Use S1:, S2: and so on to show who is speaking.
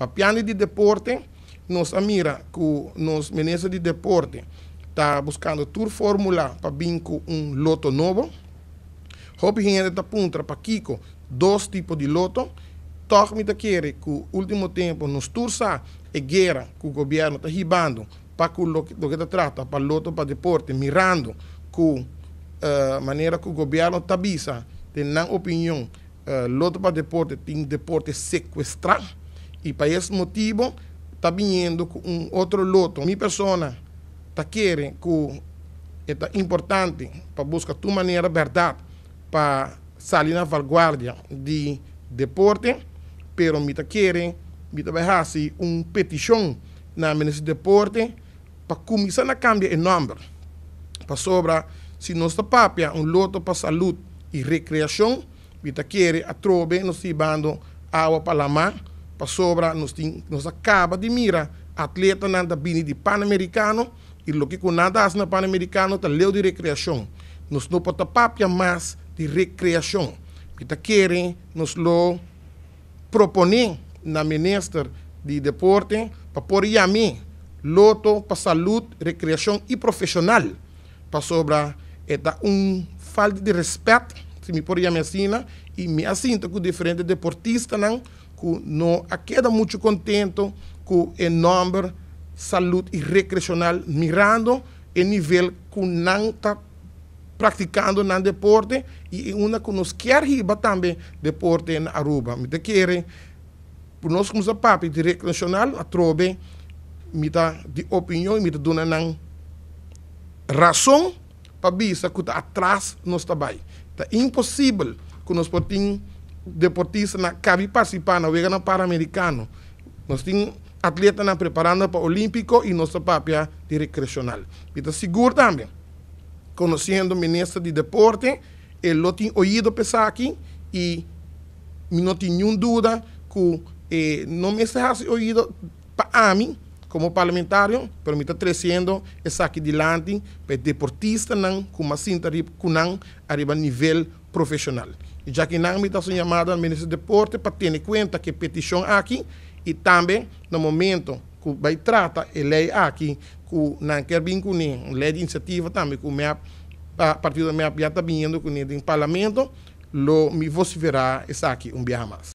S1: Papiando di deporte, nos a mira ku nos minister di deporte ta buskando tur fórmula pa bin ku un loto nobo. Hopi hende ta puntra pakiko dos tipo di loto. Tòg mi ta kere ku último tempu nos tur sa e guera ku gobièrnu ta hibando pa ku loke ta trata pa loto pa deporte, mirando ku manera ku gobièrnu ta bisa den nan opinion loto pa deporte tin deporte sekuestrá i pa es motibu ta biniendo ku un otro loto. Mi persona ta kere ku e ta importante pa buska tur manera bèrdat pa sali na vanguardia di deporte, pero mi ta kere mi ta bai hasi un petishon na Minister di Deporte pa kuminsá na kambia e nòmber, pasobra si nos ta papia un loto pa salud i rekreashon, mi ta kere atrobe nos ta hibando awa pa lamá, pasobra nos tin nos a kaba di mira atletanan ta bini di Panamerikano i loke ku nan ta hasi na Panamerikano ta leu di rekreashon. Nos no por ta papia mas di rekreashon. Mi ta kere nos lo proponé na Minister di Deporte pa por yam'é Loto pa Salud, Rekreashon i Profeshonal, pasobra e ta un falta di rèspèt, si mi por yam'é asina, i mi a sinta ku diferente deportistanan ku no a keda muchu kontento ku e nòmber Salud i Rekreashonal mirando e nivel ku nan ta praktikando nan deporte i e unda ku nos kier hiba tambe deporte na Aruba. Mi ta kere ku nos kumsa papia di rekreashonal atrobe mi ta di opinion i mi ta duna nan rason pa bisa ku ta atras nos ta bai. Ta imposibel ku nos por tin deportistanan kabi partisipá na Weganan Panamerikano. Nos tin atletanan preparando pa Olímpiko i nos ta papia di rekreashonal. Mi ta sigur tambe. Conociendo minister di deporte e lo tin oido pa esaki y mi no tin niun duda cu e no mester haci oido pa ami como parlamentario pero mi ta treciendo esaki dilanti pa e deportistanan cu mas sinta cu nan ariba nivel profesional. Y djaki nan mi ta haci un yamada na minister di deporte pa tene cuenta cu e peticion aki y tambe na momento cu bay trata e ley aki cu nan kier bin cune, un ley di iniciativa tambe cu mep, partido mep ya ta biniendo cune den parlamento, lo mi vocifera esaki un biaha mas.